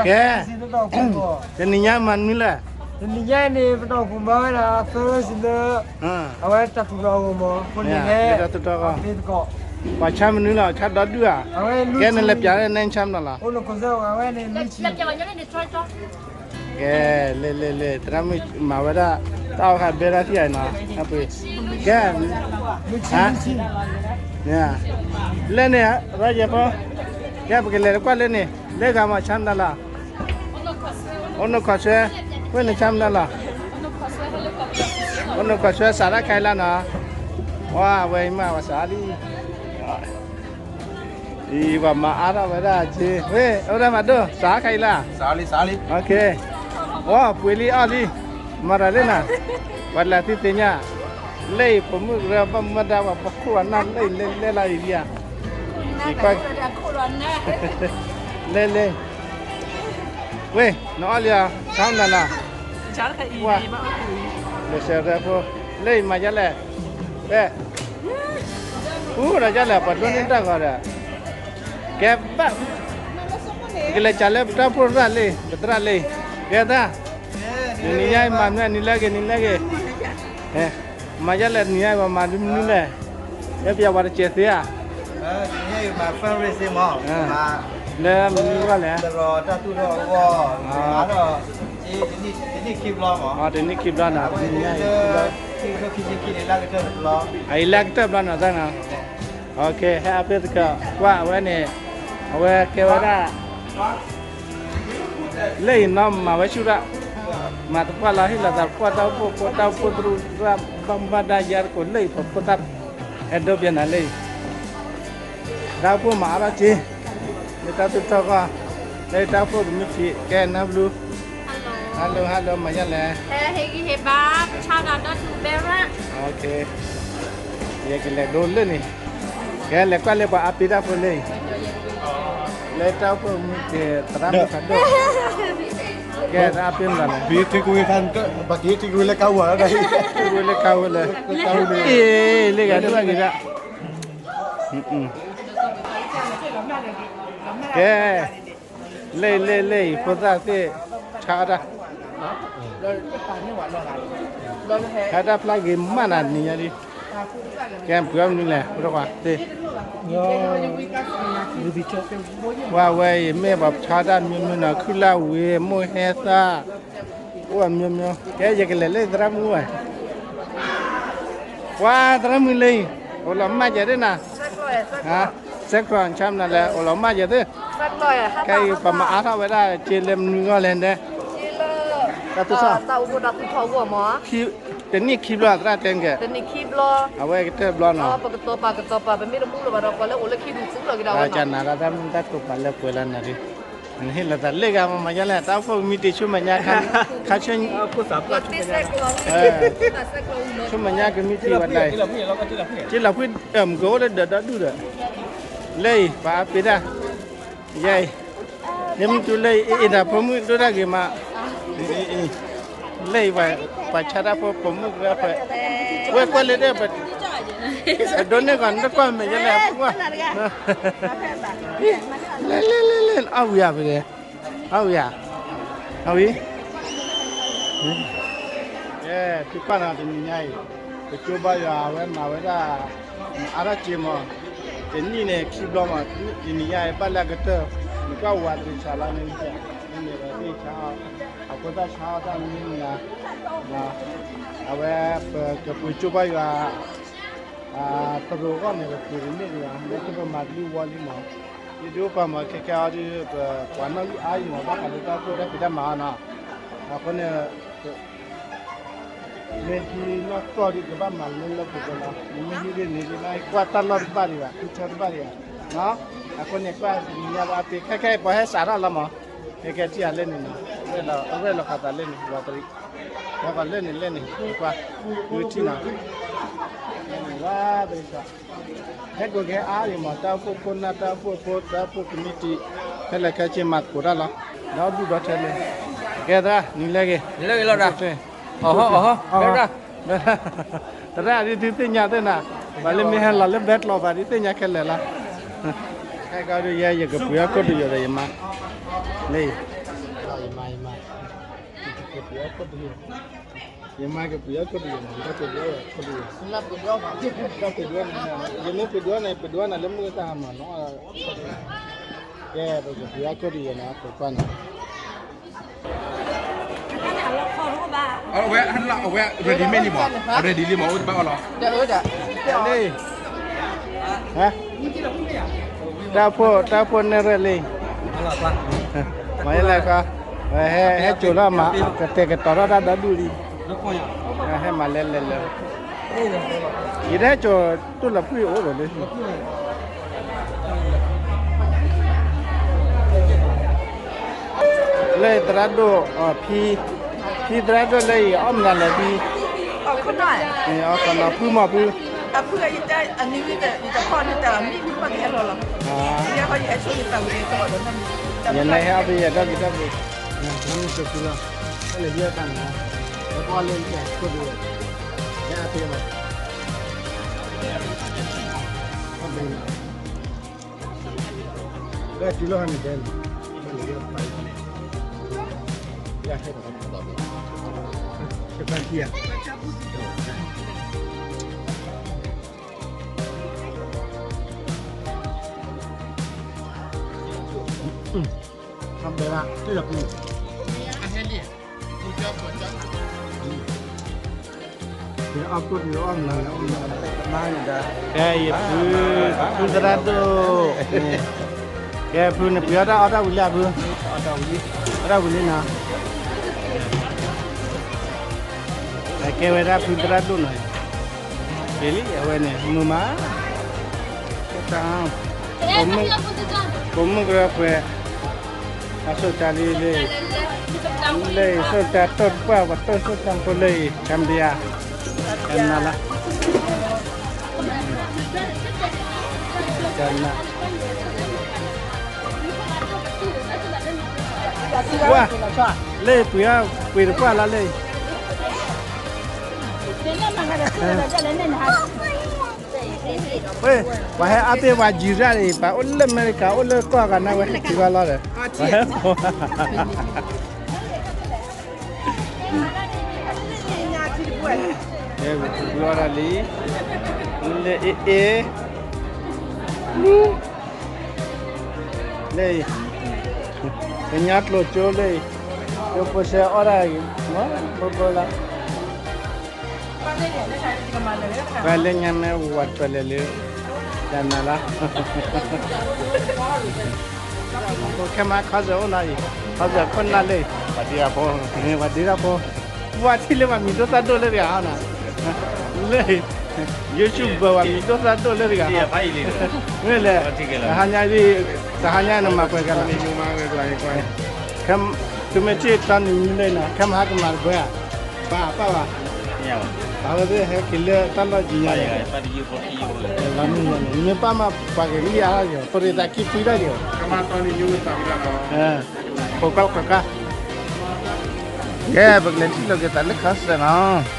ကဲ, တနံၤညါမၤနွံလဲၣ်, တနံၤညါန့ၣ် ပတၢ်အိၣ်ဖှိၣ်မၤဝဲဒၣ်သၢဆံလၢ အဝဲတၢ်သူၣ်ထီၣ်အဂီၢ်မး, အဃိန့ၣ်လဲၣ်, ပှၤဆါမနုၤလီၤ, ဆါဒီဒူၣ်ဧါ, ကဲနလဲၤပျးလၢနဲဆါမနုၤလီၤ, ကဲ, လဲၤလဲၤလဲၤ, သရၣ်မုၣ်မၤဝဲဒၣ် တၢ်အီၣ်ဃာ်ဘဲဒၣ်ထံၣ်အံၤနီၤ, ကဲ, လၢန့ၣ်, ရၢယဲၢ်ဖိ, ကဲပကလဲၤကွၢ်လၢန့ၣ်, လၢဂၤမၤဆါမနုၤလီၤ, အိၣ်နိၣ်ခီၣ်ဆွဲ, ဝဲန့ၣ်ဆါမနုၤလီၤ, အိၣ်နိၣ်ခီၣ်ဆွဲစးတၢ်ခဲအံၤလၢနီၤ, ဝဲအံၤမးဝဲစးလံ အံၤပှၤမၤအါထီၣ်ဝဲဒၣ်က့, ဝဲ အိၣ်ဒၣ်မၤဒိၣ် စးခါအံၤလၢ, အီ, ပှ့ၤလံအီၣ်လံ, မၤတၢ်လၢနၤ, ပှၤလၢသုသ့ၣ်ညါ, လၢအံၤပိာ်မုၣ်ကရၢဘၣ်မူဘၣ်ဒါ ပှၤပခိၣ်အနၢ်လၢအံၤလဲၤလဲၤလီၤအံၤလံဧါ, လဲၤလဲၤ, ဝဲ နအီၣ်လံဧါ, ဆါမနုၤလီၤ, ဝဲ လၢစဲးရၢဖိ, လၢအံၤမၤဒ်လဲၣ်, ဖဲ အူဒီးဒ်လဲၣ် ပှၤဒိးန့ၢ်တၢ်ဂီၤဒီး, ကဲဘၣ်, ပကလဲၤစးလၢပတၢ်အိၣ်ဖှိၣ်ရၣ်လံ, ပသရၣ်လံ, ကဲသရၣ်, နံၤညါအံၤမၤမနုၤ နံၤလၢဂ့ၤ နံၤလၢဂ့ၤ, မၤဒ်လဲၣ် နံၤညါအံၤပှၤမၤမနုၤလဲၣ်, လၢပယီၤပှၤတစဲးသ့ဧါ, လၢမနုၤဂီၢ်လဲၣ်, တနံၣ်ခံဘျီနီၤ, အံၤလၢကတၢၢ်ဘျီနီၤ, ဟဲအါဖဲသကၢၢ် ကွၢ်အဝဲန့ၣ်, အဝဲကဲဝဲဒၣ် လၢအံၤနီၢ်မၤဝဲဆူၣ်ရၣ်, မၤသပှၢ်လီၤ ဟ့ၣ်လီၤသးကွၢ်တၢ်အိၣ်ဖှိၣ်ဖိ တၢ်အိၣ်ဖှိၣ်သရူးရၣ် ဘၣ်မူဘၣ်ဒါယါတကိးလၢအံၤ ပဖိသၣ်အဲၣ်ဒိးပျဲနၤလၢအံၤ, တၢ်အိၣ်ဖှိၣ်မၤအါထီၣ်က့ၤ, လၢတၢ်သူၣ်ထီၣ်ဂီၢ်, လၢတၢ်အိၣ်ဖှိၣ်ကမံးတံာ် ကဲနၢ်ဘျုး, hello hello မၤယါလဲၣ်, ဟဲဟ့ၣ်ဂံၢ်ဟ့ၣ်ဘါ ပဆါဂၤဒီးထူၣ်ဘဲရၣ်, ယကလဲၤဒိလၢန့ၣ်, ကဲလဲၤကွၢ်လၢပှၤအါပ့ၤတၢ်ဖိလၢအံၤ, လၢတၢ်အိၣ်ဖှိၣ်မူက့ၤသရၣ်မုၣ်ဖးဒိၣ်, ကဲသရၣ်အါပ့ၤမနုၤလဲၣ်, ထံကွံဝဲလၢကါဝဲလၢ, လၢဂၤဒိၣ်ဂ့ၤဒၣ်, ကဲ, လၢအံၤလၢအံၤလၢအံၤ ဖိသၣ်သ့ၣ်, ဆါတၢ်, ဆါတၢ်ဖျါဂ့ၤမးနၤနံၤညါဒ်, ကဲပှၤမနုၤလဲၣ် ဖိတခွါသ့ၣ်, ပှၤဝဲအံၤမ့ၢ်ပှၤဆါတၢ်မံၤမံၤနီၤ ခုၣ်လၢ်ဝ့ၤ မိၢ်ဟဲသၣ်, အိၣ်မံၤမံၤ, ကဲယကလဲၤလၢသရၣ်မုၣ်ဝဲ ပှၤသရၣ်မုၣ်လၢအံၤ, အိၣ်လီၤမၢ်ယဲသ့ၣ်နၤ, စဲးကျီးဆါမနုၤလဲၣ် အိၣ်လီၤမၢ်ယဲသ့ၣ်, ခဲအံၤပှၤမၤအါထီၣ်ဝဲဒၣ်က့ၤလၢမနုၤဂီၢ်လဲၣ်ဒဲး, တၢ်သူၣ်ထီၣ်, တနံၣ်ခံဘျီသရၣ်တဲကဲ, အဝဲကတၢၢ်ဘျီနီၤ, ပကတီၤပာ်ကတီၤပာ် ပမ့ၢ်တမူလၢၤဘၣ်ဒီး ပှၤလၢအိၣ်လၢခံဒူၣ်သ့ၣ်လီၤက့ၤဒၣ်ဝဲနီၤ, ကနၤတၢ်မုၢ်တၢ်ကိးပှၤလၢပှဲၤလၢနၤဒ်, နဟ့ၣ်လီၤသးလၢဂၤမၤမၤယါလဲၣ် တၢ်အိၣ်ဖှိၣ်ကမံးတံာ်ဆူမဲာ်ညါ, ခါဆူ ဆူမဲာ်ညါကမံးတံာ်ဝဲဒၣ်အံၤ, က့လီၤဖှံ, မုၢ်ကအိၣ်လၢဒီးဒီဒူၣ်ဒီး, လၢအံၤ ပှၤအါပ့ၤတၢ်, ယဲအံၤ, ယမ့ၢ်တုၤလၢအံၤ အ့ၣ်တၢ်ဖိမုၣ်ဒိၣ်တၢ်ဂ့ၤမး, လၢအံၤ, ပှၤဆါတၢ်ဖိပိာ်မုၣ်ကရၢဖဲ, ဝဲကွၢ်လၢဒဲး, ပဒိးန့ၢ်ဂီၤ နတကွၢ်မဲာ်ယဲလဲၣ်, လဲၤလဲၤလဲၤလဲၤ အီၣ်ဝံၤဧါဖဲလဲၣ် အီၣ်ဝံၤဧါ, အီၣ်ဝံၤ, ကဲ, သုကွၢ်နီၤ တနံၤညါအံၤ, ပကၠိဘါယွၤအဝဲမၤဝဲဒၣ်, အါထီၣ်က့ၤမး, တနံၣ်န့ၣ်ခံဘျီမး, တနံၤညါအံၤ ဘၣ်လၢအကတၢၢ်, နကွၢ်ဝၤတရံးဆးလီၤန့ၣ်, မ့ၢ်န့ၣ်ဝဲသ့ၣ်ဆါ, အဖိသၣ်ဆါတၢ်မနုၤမနုၤ, အဝဲပကပှ့ၤကၠိဘါယွၤ ပရိၤဂီၢ်န့ၣ် ပပှ့ၤတန့ၢ်ဒံးဘၣ်, လၢတပမၤတလံဝီလံမး, ယဒိပှၤမၤခဲကဲအီၤဒီး ပပှၤနီၣ်ဂံၢ်အါအံၤမး ဘၣ်ဃးလၢတၢ်အိၣ်ဖှိၣ်တၢ်ဖံးတၢ်မၤအီၤနီၤ, အဃိန့ၣ် မ့ၢ်ဟံးနီၢ်ကီၢ်ဒီး ကဘၣ်မၤလၢလၢပှဲၤပှဲၤလီၤ, နမ့ၢ်ဟံးဒ်န့ၣ်ဒ်န့ၣ် ကွၢ်တၢ်လီၢ်တဘၣ်ဒံးဘၣ်, ထူထီတဘၣ်ဒံးဘၣ်, အဃိန့ၣ် ကွၢ်တနံၤညါလၢအပ့ၤ ခဲခဲအံၤ ပှၤဟဲစးထီၣ်လီၤမး, ခဲခဲထံၣ်အီၤလၢန့ၣ်နီၤ, အရဲၣ်လီၤဃာ်သးလၢန့ၣ် ဝၤတရံး, ဝဲပှၤလၢန့ၣ်လၢန့ၣ် ကွၢ်, ဝံထံၣ်နီၤ, ဝဲတရံး ဟဲကိးက့ၤအါအံၤမး တၢ်အိၣ်ဖှိၣ်ဖိနၢ် တၢ်အိၣ်ဖှိၣ်ဖိ တၢ်အိၣ်ဖှိၣ်ကမံးတံာ် ခဲလၢာ်ခဲဆ့မၤသကိးတၢ်လီၤ, ဒီဒူၣ်ဒီထၢလၢ, ကဲသရၣ် နံၤလၢဂ့ၤ, နံၤလၢဂ့ၤလီၤဒၣ်, သရၣ်ဒ်သုသ့ၣ်ညါသ့ၣ်နၤ, ပှၤလၢမ့ၢ်ဟဲလီၤလၢဘဲကျိးဘၣ်ဒ်သ့ၣ်ညါခဲလၢာ်လီၤ, ခဲကီဒုးယဲ ယကပှ့ၤအီၣ်ကိၣ်တယိာ်ဒီးယမါ, လၢ ယမါ ယမါ ယမါကပှ့ၤအီၣ်ခိၣ်တယဲၢ်နီၤ, တၢ်ပှ့ၤဒုးအီၣ်ခိၣ်တယဲၢ်, တၢ်ပှ့ၤဒုးအီၣ်, တၢ်ပှ့ၤဒုးအီၣ်န့ၣ်, ယမ့ၢ်ပှ့ၤဒုးအီၣ်န့ၣ် ပှ့ၤဒုးအီၣ်နၤလၢမုၢ်တၢ်ဟါမးနီၤ, ကဲ ပကပှ့ၤအီၣ်ခိၣ်တယဲၢ်နီၤ, ပကွၢ်န့ၣ် အဝဲ အဝဲ ready made လံမး, ready လံမး, အိၣ်တဘၣ်အီၣ်လီၤ, လံ, ဟါ, တၢ်ဖိ တၢ်ဖိနဲၣ်ရဲၣ်လံ, မၤလဲၤခါ, ဟဲ ဟဲစိာ်ထီၣ်မး ကတဲာ်ကတီၤထီၣ်တၢ်ဒီဒူၣ်လံ, ဟဲမၤလဲၤလဲၤလဲၤ, ယတဟဲစိာ်တိၢ်လီၤဖုၣ်အိၣ်ဒီးလၢ လၢသရၣ်ဒိၣ်, ဖံ, ဖံသရၣ်ဒိၣ်လၢအံၤ အီၣ်မနုၤလဲၣ်ဖံ, အီၣ်ခိၣ်နၢ်, ဖုမီၤဖု, ယန့ၣ်ဟဲအီၣ်ဖံယဲၢ်ဒီးက့ၤဒီးက့ၤ, လၢဟဲအီၣ်ဖံယဲၢ်ဒီးက့ၤဒီးက့ၤ, လၢအဖံမး, လၢတုၤလီၤဟါန့ၣ်ဒဲးန့ၣ်, လၢဟဲ, တပၢ်ထံၣ်ဧါ, အဘဲလၢ တ့ၢ်လီၤပူၤ အီၣ်ကိၣ်ဒီးအီၣ်မနုၤလဲၣ်, ကဲ ယဖု, ဖုသရၣ်ဒိၣ်န့ၣ်, ကဲဖုန့ၣ် ပှ့ၤအီၣ်တၢ်အီၣ်တၢ်ဝံၤလံဧါဖု, အီၣ်တၢ်ဝံၤလံနီၤ, ကဲဝဲဒၣ်ဖုသရၣ်ဒိၣ်နီၤ, ကဲလံ အဝဲန့ၣ် မုာ်မး, တၢ် ပိာ်မုၣ်ကရၢပှဲၤ, အဆိကတၢ်လံလၢ, လၢအံၤ ဆိကတၢ်တိၢ်တပှၢ် ပှၤတိၢ်ဆိကတၢ်ဖိလၢအံၤ Cambia, ကနၤလီၤ, ကနၤ, ဝါ, လၢအံၤပှ့ၤ, ပှ့ၤတပှၢ်လီၤလၢအံၤ ဝဲ, ပှၤဟဲအါတ့ၢ်ပှၤယံၤတၢ်အံၤ ပှၤအိၣ်လၢအမဲရကၤ အိၣ်လၢကီၢ်ဂၤနၤဝဲ ဟဲတုၤဘၣ်လီၤဒီး, ပှၤဟဲဖိ, ပှၤလီၤတၢ်လံ, လၢအ့ၣ်အ့ၣ်, လၢအံၤ, ကညီကျိာ်ကၠိလၢအံၤ, ကဖိဆဲအီၣ်ဒၣ်အံၤ, ဘိဘိလီၤ ပှၤလၢညါမ့ၢ်ဝၤတပၢၢ်လဲၣ်လၢ, တနၤလီၤ, ခဲမး ခီစၢၤအိၣ်နီၤအံၤ, ခီစၢၤခိၣ်နၢ်လၢအံၤ, ပှၤဒ့တၢ်ဖိ, ပှၤထံၣ်လၢပှၤမံၤဒိၣ်သၣ်ဒိၣ်လၢတဂၤနီၤ, လၢ YouTube ပှၤမံၤဒိၣ်သၣ်ဒိၣ်လၢတဂၤ, မ့ၢ်လဲၣ်, တဟါညါ, တဟါညါနမၤပှဲၤကလီၤ သုမ့ၢ်ထံၣ်တီနံၤညူလၢနီၤ ခဲမဟါကမၤတပှဲၤဧါ, ပာ်ပာ်ဘၣ်, ပာ်ဝဲသ့ၣ်ဟဲက့ၤလၢတၢ်လီၢ်ကံညါန့ၣ်, လီၤမ့ၢ်ညါန့ၣ် မ့ၢ်ပာ်မးပှၤက့ၤလံအါယီၤ ပရ့သးခံဖှံတၢ်ယီၤ, ခိးကီၢ်ခိးကါ, ကဲ ပကလဲၤထံၣ်လိာ်က့ၤသးလၢခါစၢၤနီၤ